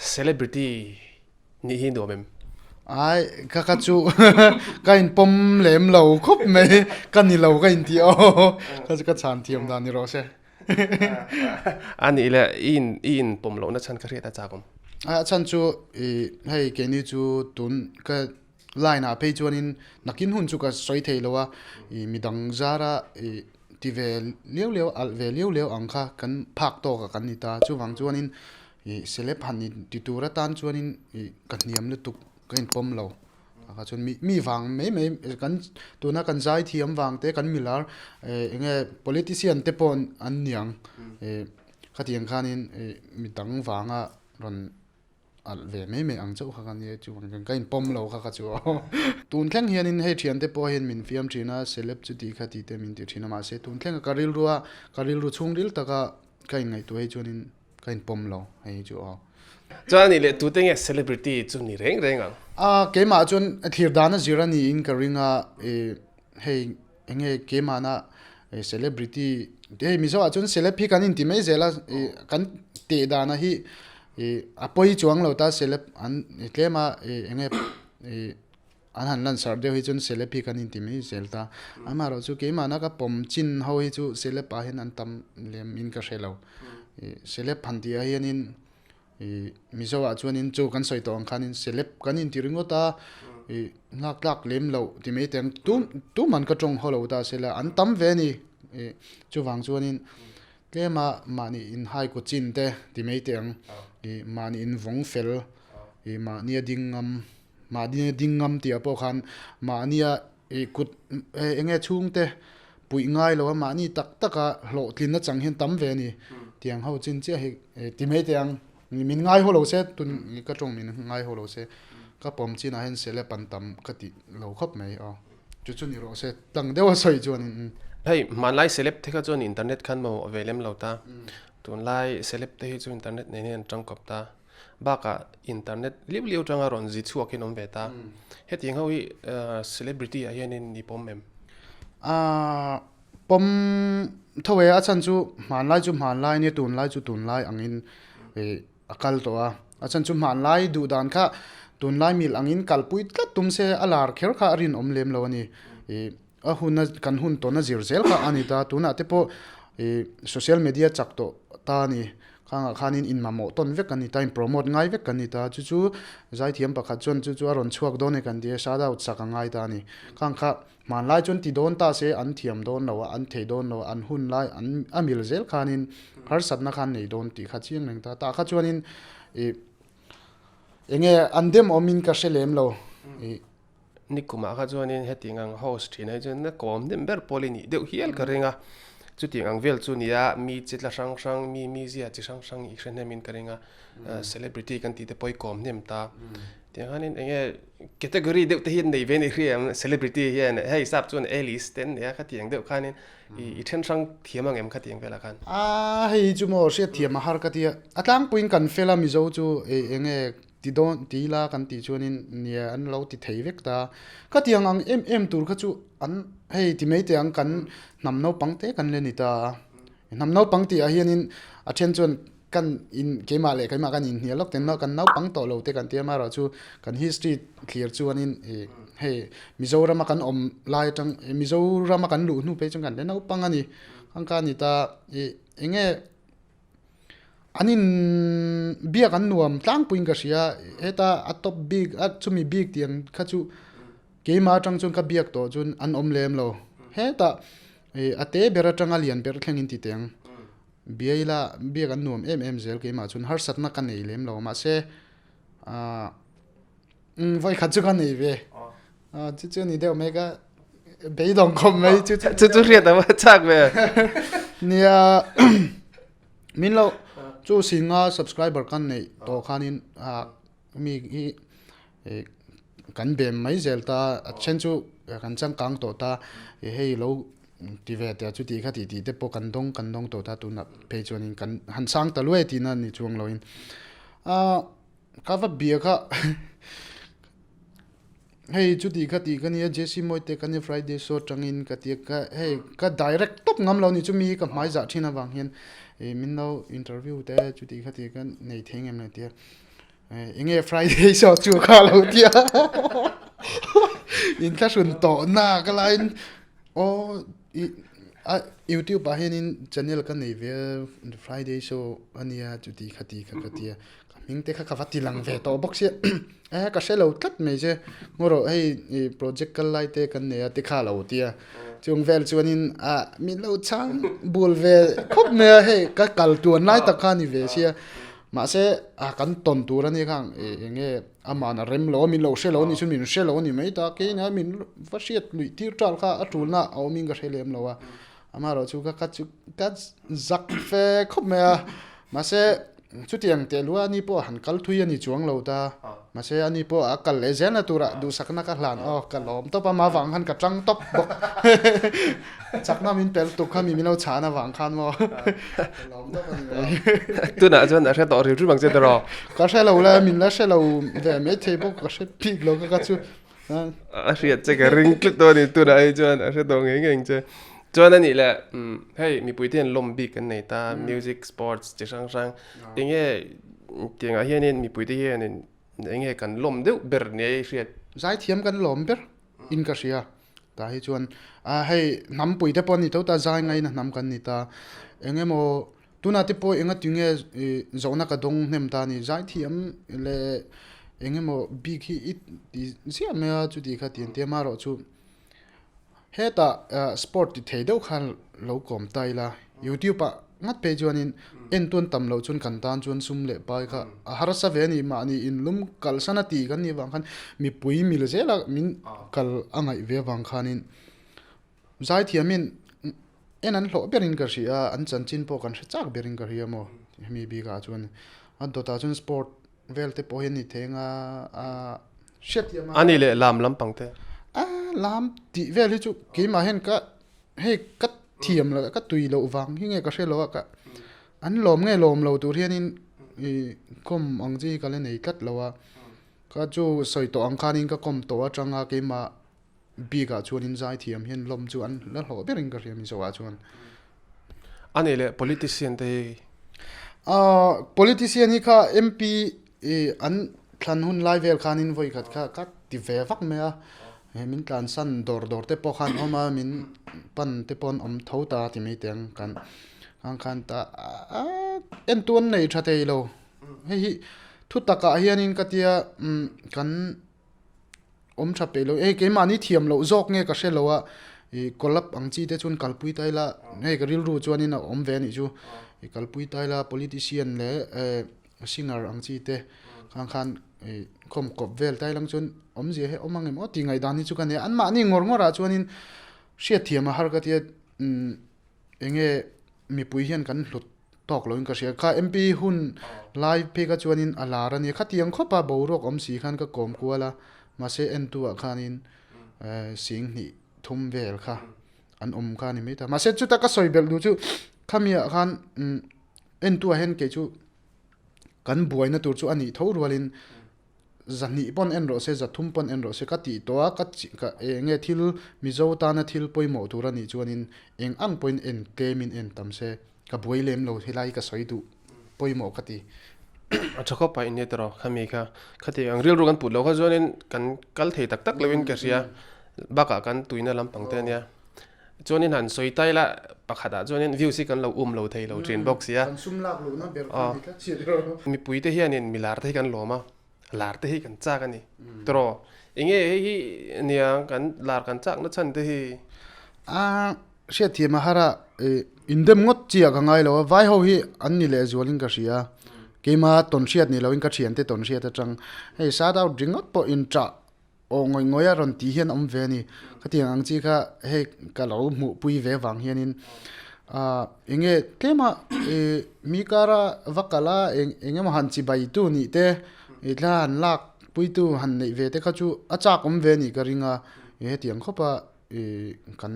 Celebrity nih hi nuam em? Ai, ka ka chu ka in pawm lem lo khawp mai, ka ni lo ka inti aw, ka chu ka chhan thiam dan ni rawh se. A nih le, i in i in pawm lohna chhan ka hriat a chak awm. A chhan chu i hei keini chu tun ka line ah phei chuanin nakin hun chu ka sawi thei lo a, i midang zara i ti ve liau liau alh ve liau liau ang kha kan phak tawk a kan ni ta, chuvang chuanin Ih celeb han in ti tur atan chuanin ih ka hniam lutuk ka inpawm lo ah chuan mi mi vang mai mai kan tuna kan zai thiam vang te kan milar eh eng nge politician te pawh an niang eh khatiang khanin ih mi dang vanga rawn alh ve mai mai ang chauh kha ka nia chuvang chuan ka inpawm lo kha ka chu tun thleng hianin hei thiante pawh hian min fiam thin a celeb chu tih kha tih te min ti thin a mahse tun thleng ka rilrua ka rilru chhungril taka ka inngaihtuah hi chuanin Ka inpawm lo hei hi chu aw. Chuan anih leh tute nge celebrity chu ni reng reng ang? A keimah chuan thlir dan a zir a niin ka ring a, i hei eng nge keimahna celebrity hei Mizo ah chuan celeb hi kan inti mai zel a, i kan teh dana hi i a pawi chuang lo ta celeb an tlem a i eng nge i An han lansarh deuh hi chuan celeb hi kan inti mai zel ta. Amaherawhchu keimahna ka pawm chin ho hi chu celeb ah hian an tam lem in ka hre lo. Celeb han tih ah hianin ih Mizo ah chuanin chu kan sawi tawh ang khanin celeb kan inti ringawt a, ih nghak tlak lem loh ti mai teh ang. Tum tum an ka tawng haw lo ta se la an tam ve a ni. Ih chuvang chuanin tlema mahni inhai kaw chin te ti mai teh ang. Ih mahni invawng fel, ih mahnia ding ngam. Mahnia ding ngam tih ah pawh khan mahnia ih kut eng nge chhungte puih ngai lo a mahni tak tak a hlawhtlin na chang hian tam ve a ni tiang ho chin chiah hi ti mai teh ang min ngai haw lo se tun ka tawng min ngai haw lo se ka pawm chin ah hian celeb an tam ka tih lo khawp mai aw chu chu ni rawh se tlang deuh a sawi chuan in. Hei hmanlai celeb te kha chuan internet khan mamawh ve lem lo ta tunlai celeb te hi chu internet nen hian an tangkawp ta. Bakah internet liu liu tanga rawn zi chhuak in awm ve ta. Hetiang ho hi celebrity ah hianin i pawm em? Aaa pawm tho e, a chhan chu hmanlai chu hmanlai nia tunlai chu tunlai angin ih a kal tawh a. A chhan chu hmanlai duh dan kha tunlai mil angin kalpui tlat tum se a lar kher kha a rinawm lem lo a ni. Ih a hun a kan hun tawn a zir zel kha a ni ta. Tunah te pawh ih social media chak tawh ta a ni. Khangah khanin inmamawh tawn vek kan ni ta, in promote ngai vek kan ni ta. Chu chu zaithiam pakhat chuan chu chu a rawn chhuak dawn e kan ti a, shout out sak a ngai ta a ni. Khang kha hmanlai chuan ti dawn ta se an thiam dawn lo a, an thei dawn lo a, an hun lai an a mil zel khanin harsatna khan nei dawn tih kha chiang reng ta. Tah kha chuanin ih eng nge an dem awmin ka hre lem lo ih. Nikumah kha chuanin hetiang ang host thin ai chuan a kawm nem ber pawl i nih deuh hial ka ring a, chutiang ang vel chu nia mi chi tla hrang hrang, mi mizia chi hrang hrang i hre hnem in ka ring a, celebrity kan tih te pawh i kawm hnem ta. Tiang hianin eng nge category deuh te hi an nei ve ni hria em celebrity hian hei sap chuan A list te an nei a khatiang deuh khanin i then hrang thiam ang em khatiang velah khan. A hei chu maw hriatthiam a har ka tia, a tlangpuiin kan fel a Mizo chu eng nge Ti dawn ti ila kan tih chuanin nia an lo ti thei vek ta. Ka tiang ang em em tur kha chu an hei ti mai teh ang kan hnam naupang te kan le ni ta a. Hnam naupang tih ah hianin a then chuan kan in keimah leh keimah kan inhnial lawk ten kan naupang tawh lo te kan ti a amaherawh chu kan history thlir chuanin ih hei Mizorama kan awm lai atang Mizorama kan luh hnu phei chuan kan le naupang a ni. Ang kha a ni ta ih eng nge. An in biak an nuam tlangpuiin ka hria heta a top bik a chumi bik tih ang kha chu keimah atang chuan ka biak tawh chuan an awm lem lo hetah ih a te ber atanga lian ber thleng in ti teh ang biai ila biak an nuam em em zel keimah chuan harsatna ka nei lem lo mahse ah vawikhat chu ka nei ve chu chu a ni deuh mai ka beidawng khawp mai chu chu chu chu hriat a chak ve nia min lo chu singa subscriber kan nei tawh khanin a mi hi kan bem mai zel ta a then chu kan changkang tawh ta hei lo ti ve teh chu tih kha tih tih te pawh kan dawng kan dawng tawh ta tunah phei chuanin kan han sang ta luai tihna ni chuang loin a Ka va bia kha hei chuti kha tih ka nia Jesse Mawite ka nia Friday show atangin ka tia ka hei ka direct tawp ngam lo ni chu mi hi ka hmai zah thin avang hian ih min lo interview te chuti kha tih ka nei thei ngem le tia. Enge Friday saw chu kha lo tia inthlahrun tawh na ka laiin aw i a youtube ah hianin channel ka nei ve a Friday show ania chuti khati kha ka tia ka hming te kha ka va ti lang ve tawh bawk sia e ka hre lo tlat mai che ngaw rawh hei ih project kal lai te kan nei a ti kha lo tia chung vel chuanin ah min lo chhang bul ve khawp mai a hei ka kal tuan lai tak kha a ni ve sia. Mahse, a kan tawn tur a nia kha eng nge aman a rem lo a, min lo hre lo a nih chuan min hre lo a ni mai ta, keina min va hriat luih tir tal kha a tulna a awmin ka hre lem lo a, amaherawh chu ka ka chu ka zak fe khawp mai a, mahse chutiang teh lua a ni pawh han kal thui a ni chuang lo ta. Mahse ani pawh a kal leh zelna turah duhsakna ka hlan aw ka lawm tawp a, mah vang khan ka tang tawp bawk. Chakna min pel tuk kha mi min lo chhan avang khan maw ka lawm tawp a ni mai. Tunah chuan a hre tawh rim rim ang che tiraw? Ka hre lo la, min la hre lo ve mai thei bawk, ka hre bik lo ka ka chu. A hriat che ka ring tlat dawn a ni tunah hi chuan a hre tawh ngei ngei ang che. Chuan a nih leh hei mipui te hian lawm bik an nei ta, music, sports chi hrang hrang enge Tiangah hianin mipuite hianin eng nge kan lawm deuh ber nia i hriat? Zaithiam kan lawm ber in ka hria. Tah hi chuan ah hei hnampui te pawh an ni tho ta, zai ngaina hnam kan ni ta. Eng emaw tunah te pawh enga ti nge ih zawhna ka dawng hnem ta a ni. Zaithiam leh eng emaw bik hi i ti ziah mai a chuti kha ti an ti a, amaherawhchu Hetah sport ti thei deuh khan lo kawm ta ila, YouTube ah ngat phei chuanin entuan tam loh chuan kan tan chuan sum leh pai kha a harsa ve a ni. Mahni inlum kalsan a ti kan nih avang khan mipui mil zela min kal a ngaih ve avang khanin zaithiamin en an hlawh berin ka hria a, an chanchin pawh kan hre chak berin ka hria maw hemi bikah chuan. A dawtah chuan sport vel te pawh hi a ni thei anga a hriatthiam a. A ni leh lam lampang te. A lam tih vel hi chu keimah hian ka hei ka thiam loh ka tui loh vang hi nge ka hre lo a ka an lawm nge lawm lo tur hianin ih kawm ang chi hi ka la nei tlat lo a ka chu sawi tawh ang khanin ka kawm tawh atanga keimah bikah chuanin zaithiam hian lawm chu an la hlawh berin ka hria Mizo ah chuan. A nih leh politician te hi? Aaa politician hi kha MP ih an thlan hun lai vel khanin vawi khat kha ka ti ve vak mai a, he min tlansan dawr dawr te pawh khan awm a, min pan te pawh an awm tho ta ti mai teh ang kan ang khan ta aaa entu an nei tha thei lo hei hi thu takah hianin ka tia umm kan. awm tha peih lo hei keimahni thiam loh zawk nge ka hre lo a ih collab ang chi te chuan kalpui ta ila hei ka rilru chuanin a awm ve a nih chu ih kalpui ta ila politician leh eh singer ang chi te khang khan ih khawm kawp vel ta ilang chuan awmzia hi a awm ang em aw tih ngaihdan hi chu ka nia anmahni ngawr ngawr ah chuanin hriatthiam a har ka tia umm eng nge mipui hian kan hlut Tawk loin ka hria. Kha MP hun lai phei kha chuanin a lar a nia. Khatiang khawpa boruak awm si khan ka kawm kual a, mahse entu ah khanin sing hnih thum vel kha an awm kha a ni mai ta. Mahse chuta ka sawi belh duh chu khami ah khan entu ah hian kei chu kan buaina tur chu a nih tho rualin Zahnih pawn en rawh se, zathum pawn en rawh se ka tih tawh a, ka chi ka eng nge thil Mizo tana thil pawimawh tur a nih chuanin eng ang pawhin en tlemin en tam se, ka buai lem lo helai hi ka sawi duh pawimawh ka ti. A tha khawp a in nia tawh khami kha khati ang rilru kan put loh kha chuanin kan kal thei tak tak loin ka hria bakah kan tuina lampang te ania. Chuanin han sawi ta ila pakhatah chuanin views hi kan lo um lo thei lo thin bawk sia. Kan sum lak lohna ber kha ni tlat chiah tiraw. Mipui te hianin mi lar te hi kan lawm a, lar te hi kan chak a ni tiraw. Enge hei hi nia kan lar kan chakna chhan te hi. A hriatthiam a har a, indem ngawt chiah ka ngai lo a, vai ho hi an ni lehzualin ka hria. Keima tawn hriat ni loin ka thiante tawn hriat atang hei shout out ringawt pawh inṭah Aw ngawih ngawih a rawn tih hian awm ve a ni. Khatiang ang chi kha hei ka lo hmuhpui ve vang hianin ah eng nge tlema ih mi kara va kal a eng eng emaw han chi bai tu nih te ih thla han lak pui tu han neih ve te kha chu a chak awm ve a nih ka ring a ih hetiang khawp a ih kan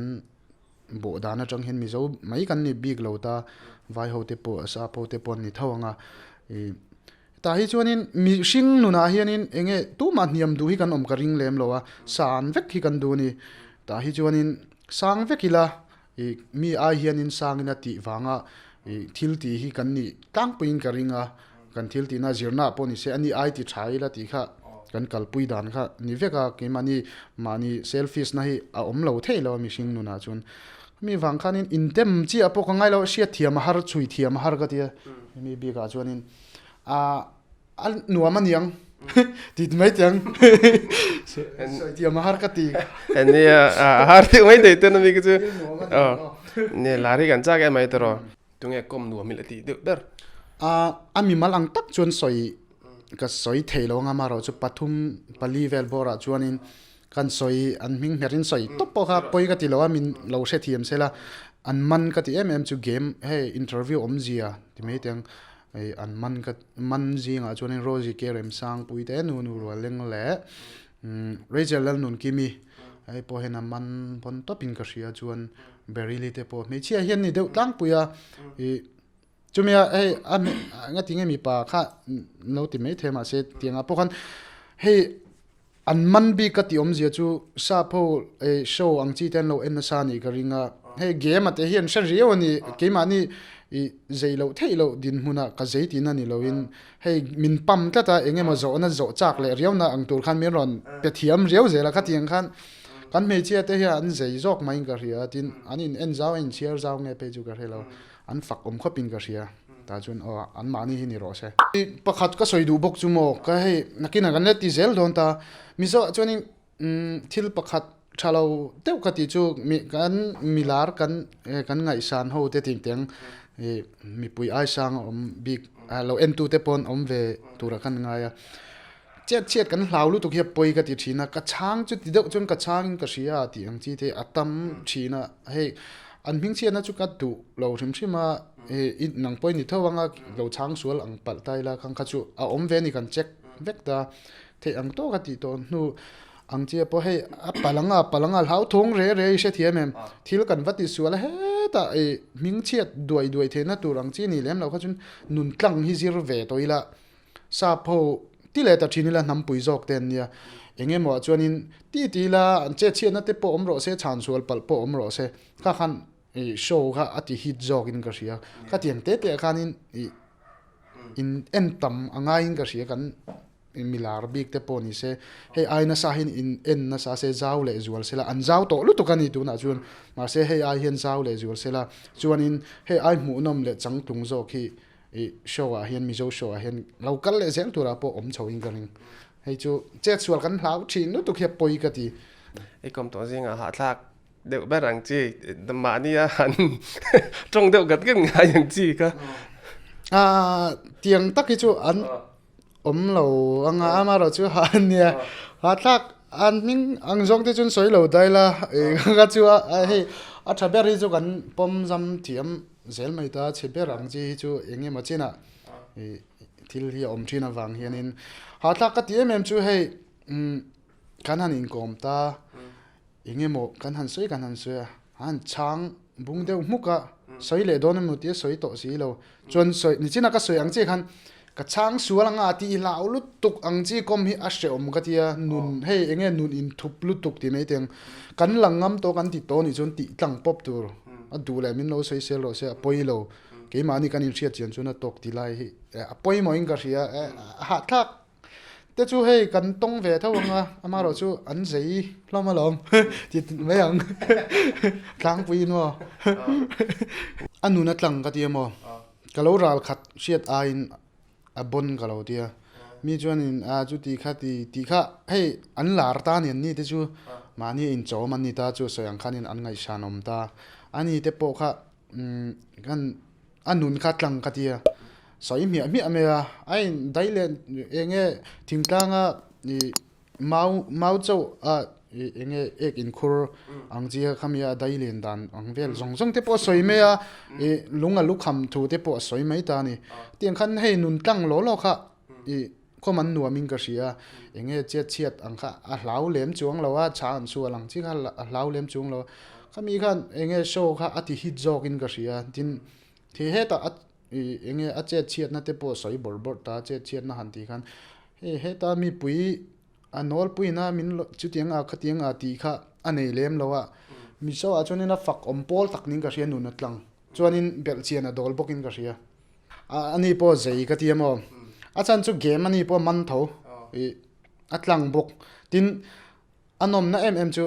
bawh dan atang hian Mizo mai kan ni bik lo ta vai ho te pawh sap ho te pawh an ni tho ang a ih. Tah hi chuanin mihring nunah hianin eng nge tumah hniam duh hi kan awm ka ring lem lo a, san vek hi kan duh a ni. Tah hi chuanin sang vek ila ih mi ai hianin sangin a tih vanga ih thil tih hi kan nih tlangpuiin ka ring a. kan thil tihna zirna ah pawh ni se ani ai ti tha ila tih kha kan kalpui dan kha ni vek a, keimahni mahni selfish na hi a awm lo thei lo a mihring nunah chuan. Mi vang khanin indem chiah pawh ka ngai lo, hriat thiam a har, chhui thiam a har ka ti a, hemi bikah chuanin ah a nuam a niang ti mai teh ang sawi thiam a har ka ti. Nia a har deuh mai thei ten a mi ka chu nia lar hi kan chak em mai tawh rawh. Tunge kawm nuam hi la tih deuh ber. A mimal ang tak chuan sawi ka sawi thei lo anga amaherawh chu pathum pali vel bawrah chuanin kan sawi an hming hmerin sawi tawp pawh kha pawi ka ti lo a min lo hrethiam sela an man ka ti em em chu game hei interview awmzia ti mai teh ang hei an man ka man zingah chuanin Rosie K Remsangpui te nu nu Rualeng leh Rachel Lalnunkimi hei pawh hian a man pawn tawpin ka hria chuan Baryli te pawh hmeichhia hian ni deuh tlangpui a ih chumia hei a nga tinge mipa kha lo ti mai thei a mahse tiangah pawh khan hei an man bik ka tih awmzia chu sap ho eh show ang chi te an lo en nasa a nih ka ring a hei game a te hi an hre riau a ni keimahni ih zei loh theih loh dinhmunah ka zei tihna ni loin hei min pam tlat a eng emaw zawhna zawh chak leh riauna ang tur khan min rawn pe thiam riau zel a khatiang khan kan hmeichhia te hian an zei zawk maiin ka hria tin an in en zau a in chhiar zau nge phei chu ka hre lo an fak awm khawpin ka hria tah chuan aw an mahni hi ni rawh se. Pakhat ka sawi duh bawk chu maw ka hei nakinah kan la ti zel dawn ta Mizo ah chuanin thil pakhat tha lo deuh ka tih chu mi kan milar kan kan ngaihsan ho te tih teng ih mipui aisang a awm bik lo en tu te pawn awm ve turah khan ngai a chet chhiat kan hlau lutuk hi a pawi ka ti thin a ka chhang chu ti deuh chuan ka chhang in ka hria tih ang chi te a tam thin a hei an hming chhiatna chu ka duh lo hrim hrim a ih nang pawhin ni tho anga lo chhang sual ang palh ta ila khang kha chu a awm ve a ni kan check vek ta. Theih ang tawk a tih tawh hnu ang chi pawh hei a palh anga palh anga hlauthawng re re i hrethiam em? Thil kan va tisual a hetah i hmingchhiat duai duai theihna tur ang chi a nih lem loh kha chuan nun tlang hi zir ve tawh ila sap ho ti leh ta thin ila hnampui zawk te an nia eng emaw ah chuanin ti ti ila an chetchhiatna te pawh awm rawh se chhansual palh pawh awm rawh se kha khan i show kha a ti hit zawkin ka hria khatiang te te ah khanin i in en tam a ngaiin ka hria kan milar bik te pawh ni se hei ai nasa hian in en nasa se zau leh zual sela an zau tawh lutuk a ni tunah chuan mahse hei ai hian zau leh zual sela chuanin hei ai hmuhnawm leh changtlung zawk hi ih show ah hian mizo show ah hian lo kal leh zel turah pawh awm chho in ka ring hei chu chetsual kan hlau thin lutuk hi a pawi ka ti. I kawm tawh zingah hahthlak deuh ber ang chi mahni a han tawng deuh gat gat ngai ang chi kha. Ah tiang tak hi chu an awm lo anga amaherawh chu ha nia hahthlak an hming ang zawng te chuan sawi lo dai la kha chu a hei a tha ber hi chu kan pawm zam thiam zel mai ta chhe ber ang chi hi chu eng emaw chinah ih thil hi a awm thin avang hianin hahthlak ka ti em em chu hei umm kan han inkawm ta. Eng emaw kan han sawi kan han sawi a, a han chhang bung deuh hmuk a, sawi leh dawn emaw tia sawi tawh si lo. Chuan sawi nichina ka sawi ang chiah khan ka chhang sual anga a tih hlau lutuk ang chi kawm hi a hrehawm ka tia, nun hei eng nge nun inthup lutuk tih mai teng. Kan lang ngam tawh kan ti tawh nih chuan tih tlang pawp tur a duh leh min lo sawi sel rawh se a pawi lo. Keimahni kan inhriat chian chuan a tawk ti lai hi a pawimawhin ka hria a hahthlak. Te chu hei kan tawng ve tho ang a, amaherawh chu an zei hlawm alawm ti mai ang tlangpui in maw. A nun a tlang ka ti a maw, ka lo ral khat hriat aiin a bawn ka lo ti a, mi chuanin a chuti kha ti tih kha hei an lar ta a ni an ni te chu mahni inchawm an ni ta chu sawi ang khanin an ngaihsan awm ta, a ni te pawh kha kan a nun kha tlang ka ti a, sawi hmiah hmiah mai a, a in dai leh eng nge thingtlanga ih mau mau chauh a ih eng nge ek inkhur ang chi kha khami a dai len dan ang vel zawng zawng te pawh a sawi mai a, ih lung a lukham thu te pawh a sawi mai ta a ni. Tiang khan hei nun tlang law law kha ih khawm an nuam in ka hria a, eng nge chet chhiat ang kha a hlau lem chuang lo a, chhang an sual ang chi kha a hlau lem chuang lo a, khami khan eng nge show kha a ti hit zawk in ka hria a, tin thi hetah a ih eng nge a chet chhiatna te pawh a sawi bawrh bawrh ta a, chet chhiatna han tih khan hei heta mipui a nawlpuina min chutiang ah khatiang ah tih kha a nei lem lo a, mizo ah chuanin a fak awm pawl tak niin ka hria nun a tlang chuanin belhchian a dawl bawkin ka hria. A ni pawh zei ka ti a maw? A chhan chu game a ni pawh a man tho ih a tlang bawk. Tin, a nawmna em em chu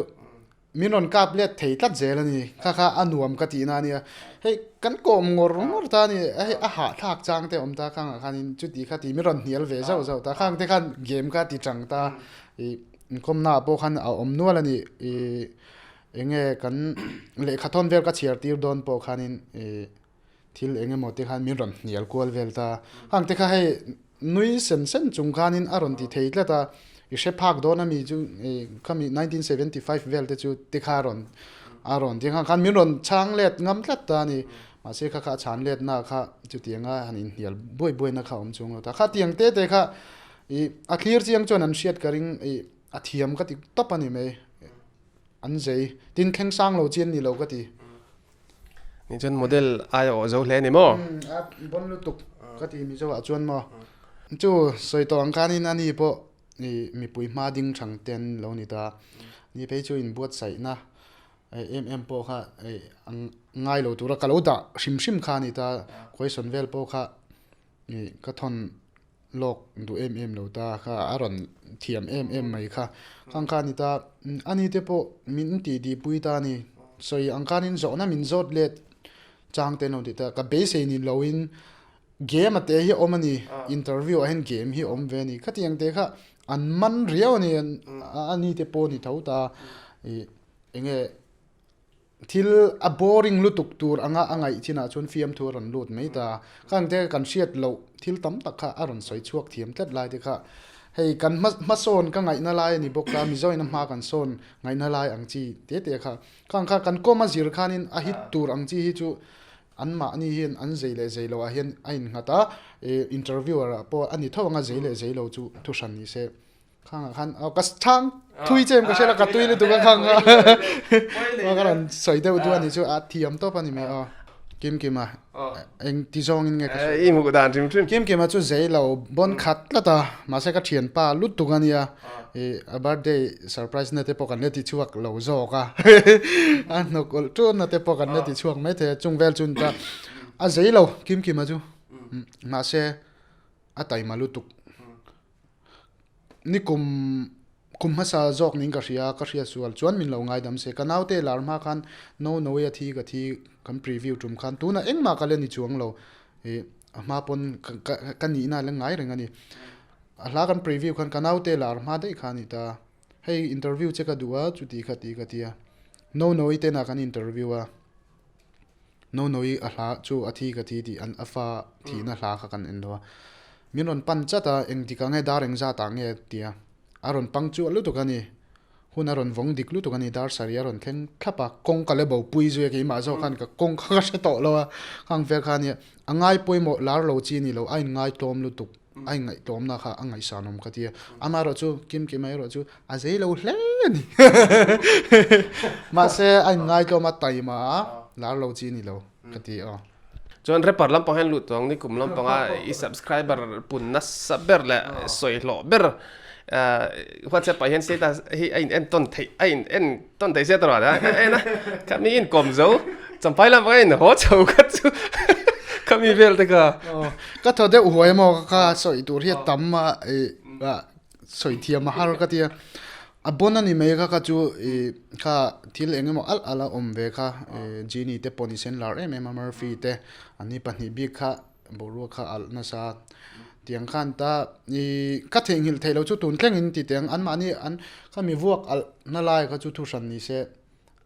min rawn kap let thei tlat zel a ni. Kha kha a nuam ka tihna a nia. Hei kan kawm ngawr ngawr ta a ni. Hei a hahthlak chang te a awm ta khangah khanin chuti kha ti min rawn hnial ve zauh zauh ta. Khang te khan game kha ti chang ta ih inkawmna ah pawh khan a awm nual a ni. Ih eng nge kan lehkha thawn vel ka chhiar tir dawn pawh khanin ih thil eng emaw te khan min rawn hnial kual vel ta. Hang te kha hei nui sen sen chung khanin a rawn ti thei tlat a, i hre phak dawn ami chu ih khami 1975 vel te chu te kha a rawn a rawn ti khang khan min rawn chhang let ngam tlat ta a ni. Mahse kha kha a chhan letna kha chutianga han inhnial buai buaina kha a awm chung lo ta. Kha tiang te te kha ih a thlir chiang chuan an hriat ka ring ih a thiam ka ti tawp a ni mai. An zei tin thleng sang lo chi an ni lo ka ti. Ni chuan model ai a awh zo hle a ni maw? A bon lutuk ka ti Mizo ah chuan maw. Chu sawi tawh ang khanin ani pawh ih mipui hma ding thang te an lo ni ta. Ni phei chu inbuatsaihna em em pawh kha ih ngai lo tura ka lo dah hrim hrim kha a ni ta. Question vel pawh kha ih ka thawn lawk duh em em lo ta kha a rawn thiam em em mai kha khang kha a ni ta ani te pawh min tih tih pui ta a ni sawi ang khanin zawhna min zawt let chang te an lo ti ta ka beisei ni loin game a te hi a awm a ni interview ah hian game hi a awm ve a ni khatiang te kha an man riau a ni ani te pawh a ni tho ta ih eng nge. Thil a boring lutuk tur anga a ngaih chinah chuan fiamthu a rawn lut mai ta. Khang te kan hriat loh thil tam tak kha a rawn sawi chhuak thiam tlat lai te kha hei kan hma hmasawn ka ngaihna lai a ni bawk a, Mizoin a hma kan sawn ngaihna lai ang chi te te kha. Khang kha kan kawm a zir khanin a hit tur ang chi hi chu anmahni hian an zei leh zei loh ah hian a innghat a, interviewer ah pawh a ni tho anga zei leh zei lo chu thuhran ni se. Khangah khan aw ka chhang thui che em ka hria la ka tui lutuk a khang a ka rawn sawi deuh duh a ni chu a thiam tawp a ni mai aw Kim Kima eng ti zawng in nge ka i hmuh dan hrim hrim Kim Kima chu zei lo bawn khat tlat a mahse ka thianpa lutuk a nia i a birthday surprise na te pawh kan la ti chhuak lo zawk a a hnawk ulh tun na te pawh kan la ti chhuak mai thei a chung vel chu ni ta a zei lo Kim Kima chu mahse a taima lutuk. Ni kum kum hmasa zawk niin ka hria, ka hria sual chuan min lo ngaidam se. Ka naute lar hma khan no no-i a thi ka thi kan preview tum khan tunah engmah ka la ni chuang lo. Ih a hma pawn ka ka nihna a la ngai reng a ni. A hla kan preview khan ka naute lar hma daih kha a ni ta. Hei interview che ka duh a chuti kha ti ka ti a. No no-i tena kan interview a. Nonoi a hla chu a thi ka thi tih an a fa thihna hla kha kan en lo a. Min rawn pan chat a, engtik ah nge dar engzat ah nge tia a rawn pang chuah lutuk a ni. Hun a rawn vawng dik lutuk a ni, dar sarih a rawn thleng thlap a, kawng ka le bo pui zui a keimah zawk khan ka kawng kha ka hre tawh lo a, khang vel kha a nia. A ngai pawimawh lar lo chi a ni lo, a inngai tlawm lutuk. A inngaihtlawmna kha a ngaihsan awm ka ti a, amaherawhchu Kim Kima erawh chu a zei lo hle a ni. Mahse a inngaihtlawm a taima a, lar lo chi a ni lo ka ti aw. Chuan rapper lampang hian lut tawh ang ni kum lampanga i subscriber pun nasa ber leh sawi hlawh ber WhatsApp ah hian status hi a in en tawn theih a in en tawn theih sia tawh a en a khami inkawm zo Champhai lampang a in haw chho kha chu khami vel te kha. Ka thaw deuh huai maw ka sawi tur hi a tam a ih sawi thiam a har ka tia a bon a ni mai kha kha chu ih kha thil eng emaw alh alh a awm ve kha ih Genie te pawh ni sen lar em em a Murphy te an ni pahnih bik kha boruak kha alh nasa tiang khan ta ih ka theihnghilh theih loh chu tun thleng in ti teh ang anmahni an kha mi vuak alh na lai kha chu thuhran ni se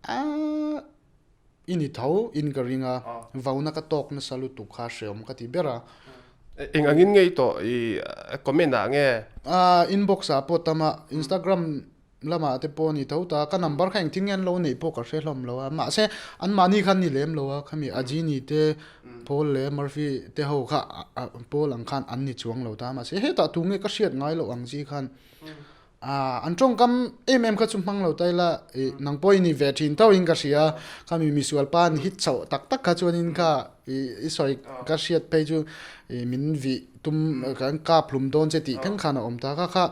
aaa. I ni tho in ka ring a, vauna ka tawk nasa lutuk kha hreawm ka ti ber a. Eng angin nge i tawh i comment ah nge? Inbox ah pawh tam a, Instagram lamah te pawh a ni tho ta, ka number kha engtin nge an lo neih pawh ka hre hlawm lo a, mahse anmahni khan ni lem lo a, khami Ajini te Paul leh Murphy te ho kha Paul ang khan an ni chuang lo ta, mahse hetah tu nge ka hriat ngai loh ang chi khan Ah, an tawngkam em em kha chu hmang lo ta ila, ih nang pawh i ni ve thin tho in ka hria, khami misual pa an hit chhoh tak tak kha chuanin kha ih i sawi ka hriat phei chu ih min vih tum kan kap hlum dawn che tih thleng khan a awm ta kha kha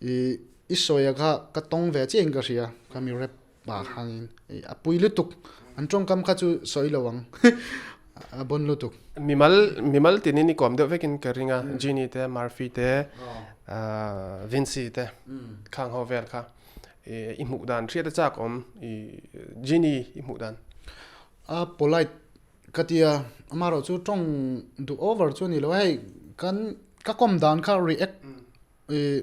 ih i sawia kha ka tawng ve chiah in ka hria khami rap ah khanin ih a pui lutuk an tawngkam kha chu sawi lo ang. a bon lutuk. Mimal mimal tinin i kawm deuh vekin ka ring a, Genie te, Murphy te, Vincy te khang ho vel kha i hmuh dan hriat a chak awm i Genie i hmuh dan. A polite ka ti a, amaherawhchu tawng duh over chu a ni lo a, hei kan ka kawm dan kha react i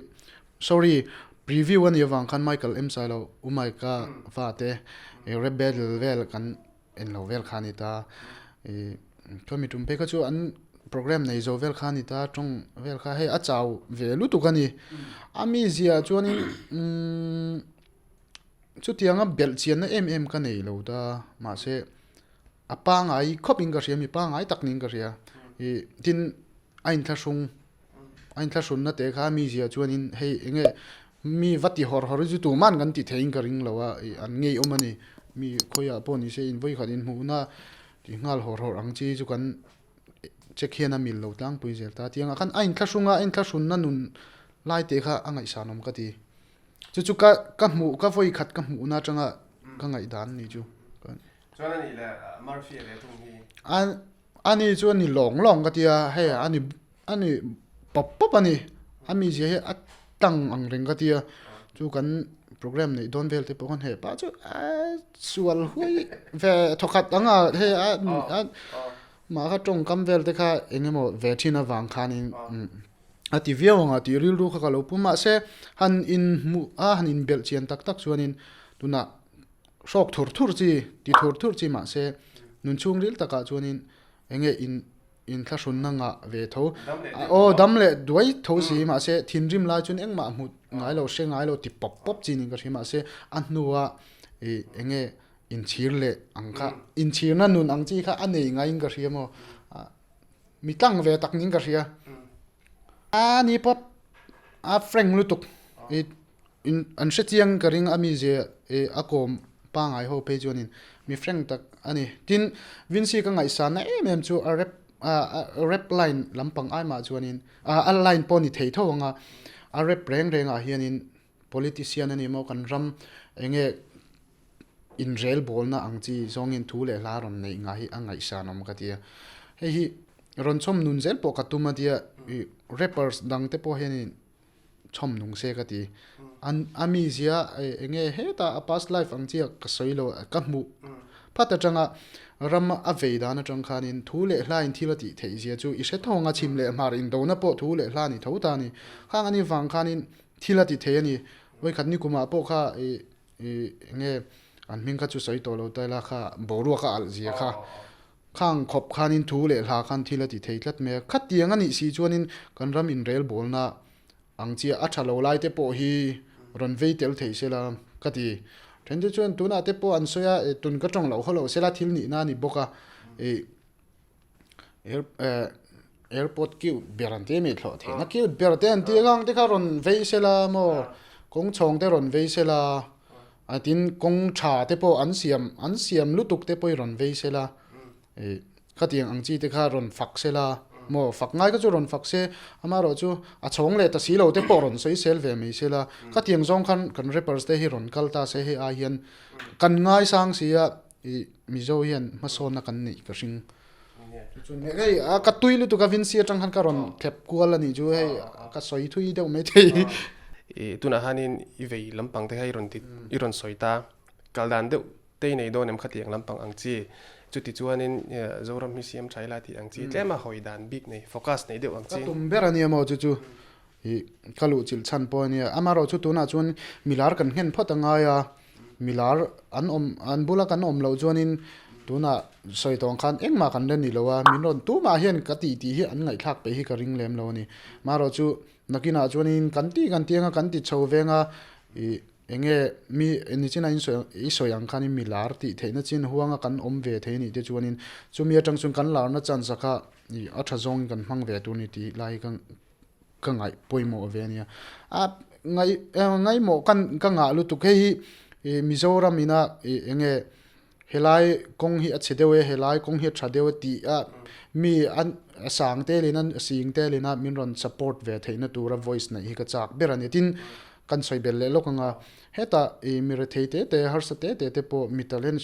sorry preview a nih avang khan Michael M Sailo U Mike-a fate rap battle vel kan en lo vel kha a ni ta i khami tum phei kha chu an program nei zo vel kha a ni ta tawng vel kha hei a chau ve lutuk a ni a mizia chuanin umm chutianga belh chianna em em ka nei lo ta mahse a pangai khawp in ka hria mi pangai tak niin ka hria i tin a inthlahrung A inthlahrunna te kha mi zia chuanin hei eng nge mi va ti hawr hawr hi chu tuman kan ti theiin ka ring lo a, ih an ngeiawm a ni. Mi khawiah pawh ni se invawikhat inhmuhna ti nghal hawr hawr ang chi chu kan check hian a mil lo tlangpui zel ta. Tiangah khan a inthlahrunga a inthlahrunna nun lai te kha a ngaihsanawm ka ti. Chu chu ka ka hmuh ka vawikhat ka hmuhna atanga ka ngaihdan ni chu. Chuan a nih leh Murphy-a leh thung hi. A ni chu a ni lawng lawng ka tia hei a ni a ni pawp pawp a ni a mizia hi a tang ang reng ka tia chu kan program neih dawn vel te pawh khan hepa chu a sual huai ve thawkhat ang a hei a a mah kha tawngkam vel te kha eng emaw ve thin avang khanin a ti viau ang a tih rilru kha ka lo pu mahse han inhmuh a han inbelh chian tak tak chuanin tunah. Hrawk thur thur chi, ti thur thur chi mahse nun chhungril takah chuanin eng nge in inthlahrunna ngah ve tho. Aw dam leh duai tho si mahse thinrim lai chuan engmah hmu ngai lo, hre ngai lo ti pawp pawp chi niin ka hria mahse a hnua ih eng nge inchhir leh ang kha inchhirna nun ang chi kha a nei ngaiin ka hria maw mi tlang ve tak niin ka hria. A ni pawp a frank lutuk ih. In an hre chiang ka ring a mi ze eh a kawm pangai ho phei chuanin mi frank tak a ni. Tin, Vincy ka ngaihsanna em em chu a rap ah a rap line lampang ai mah chuanin ah a line pawh ni thei tho ang a, a rap reng rengah hianin politician a ni maw kan ram eng nge inrelbawlna ang chi zawngin thu leh hla rawn neih ngah hi a ngaihsan awm ka ti a. Hei hi rawn chhawm nun zel pawh ka tum a tia ih rappers dang te pawh hianin chhawm nung se ka ti. An a mizia eng nge hetah a past life ang chiah ka sawi lo ka hmuh phat atanga ram a vei dan atang khanin thu leh hla in thil a tih theih zia chu i hre tho ang a chhim leh hmar indona pawh thu leh hla a ni tho ta a ni. Khang ani vang khanin thil a ti thei a ni. Vawikhat ni kumah pawh kha ih ih eng nge an hming kha chu sawi tawh lo ta ila kha boruak a alh zia kha. Khang khawp khanin thu leh hla khan thil a ti thei tlat mai a, khatiang a nih si chuanin kan ram inrelbawlna ang chiah a tha lo lai te pawh hi rawn vei tel thei sela ka ti. Then te chuan tunah te pawh an sawi a, tun ka tawng loh haw loh sela thil nihna a ni bawk a, ih airport cute ber an ti a mi thlawh theihna cute ber te an ti a khang te kha rawn vei sela maw kawng chhawng te rawn vei sela. A tin kawng tha te pawh an siam an siam lutuk te pawh i rawn vei sela ih khatiang ang chi te kha rawn fak sela maw fak ngai kha chu rawn fak se amaherawh chu a chhawng leh ta si lo te pawh rawn sawi sel ve mai sela khatiang zawng khan kan rappers te hi rawn kal ta se hei ai hian kan ngaisang si a ih Mizo hian hmasawnna kan neih ka hring. Chuan hei a ka tui lutuk a Vincy atang khan ka rawn thlep kual a nih chu hei ka sawi thui deuh mai thei. I tunah khanin i vei lampang te kha i rawn ti i rawn sawi ta kal dan deuh te i nei dawn em khatiang lampang ang chi chuti chuanin Zoram hi siam tha ila tih ang chi tlem a hawi dan bik nei focus nei deuh ang chi. Ka tum ber a nia maw chu chu i ka luh chilh chhan pawh a nia amaherawh chu tunah chuan milar kan nghen phawt a ngai a. Milar an awm an bula kan awm loh chuanin tunah sawi tawng khan engmah kan la ni lo a, min rawn tumah hian ka tih tih hi an ngaihthlak peih hi ka ring lem lo a ni. Marawh chu nakinah chuanin kan tih kan tiang a, kan ti chho veng a, ih eng nge mi nichina in sawi i sawi ang khanin milar tih theihna chin huanga kan awm ve thei anih te chuanin chumi atang chuan kan larna chance a kha ih a tha zawngin kan hmang ve tur a ni tih lai hi ka ka ngaih pawimawh ve ania a ngaih ngaihmawh ka ka ngah lutuk hei hi ih Mizoram ina ih eng nge helai kawng hi a chhe deuh e helai kawng hi a tha deuh e tih a mi an a sang tel in a sing tel in a min rawn support ve theihna tura voice neih hi ka chak ber a ni tin. kan sawi belh leh lawk ang a, hetah ih mi rethei te te harsa te te te pawh mi talent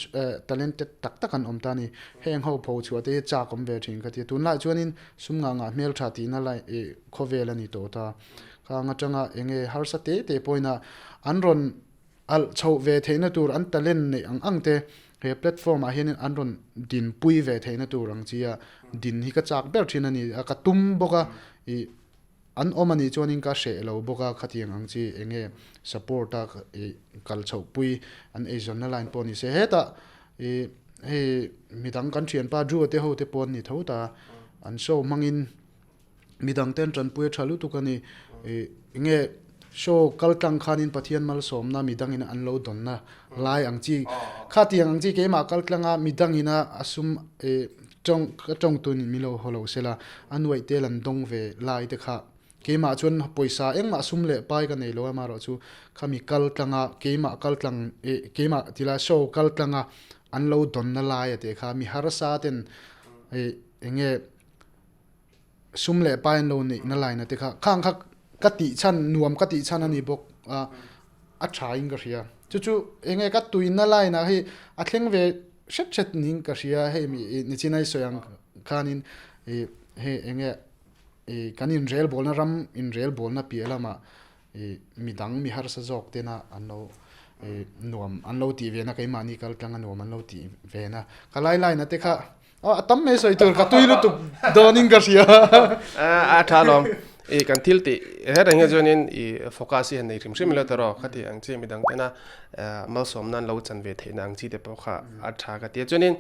talented tak tak an awm ta a ni. Heng ho pho chhuah te hi chak awm ve thin ka ti a, tunlaiah chuanin sum ngah ngah hmeltha tihna lai ih khawvel a ni tawh ta. Khang atanga eng nge harsa te te pawhin a an rawn Alh chhoh ve theihna tur an talent neih ang ang te he platform ah hianin an rawn dinpui ve theihna tur ang chi a din hi ka chak ber thin a ni a, ka tum bawk a, ih an awm a nih chuanin ka hreh lo bawk a khatiang ang chi eng nge support a ih kal chhoh pui an eizawnna line pawh ni se hetah ih hei midang kan thianpa Drew a te ho te pawh an ni tho ta an show hmangin Midang ten tanpui a tha lutuk a ni. Ih enge show kal tlang khanin Pathian malsawmna midangin an lo dawnna lai ang chi khatiang ang chi keimah kal tlanga midangina a sum ih tawng ka tawngtuin min lo haw lo sela a nuaih tel an dawng ve lai te kha keimah chuan pawisa engmah sum leh pai ka nei lo a amaherawhchu khami kal tlanga keimah kal tlang ih keimah tila show kal tlanga an lo dawnna lai a tih kha mi harsa ten ih enge Sum leh pai an lo neih na laina te kha khang kha ka tih chhan nuam ka tih chhan a ni bawk a a tha in ka hria chu chu enge ka tuina line ah hei a thleng ve hret hret niin ka hria hei mi nichin a i sawi ang khanin ih hei enge ih kan inrel bawlna ram inrel bawlna piah lamah ih midang mi harsa zawk tena an lo ih nuam an lo tih ve na keimahni kal tlang a nuam an lo tih ve na ka lai line ah te kha A tam mai sawi tur ka tui lutuk dawnin ka hria. A tha alawm. I kan thil tih her eng nge chuanin i focus hi han nei hrim hrim ila tawh khati ang chi midang tena malsawmna an lo chan ve theihna ang chi te pawh kha a tha ka ti a. Chuanin.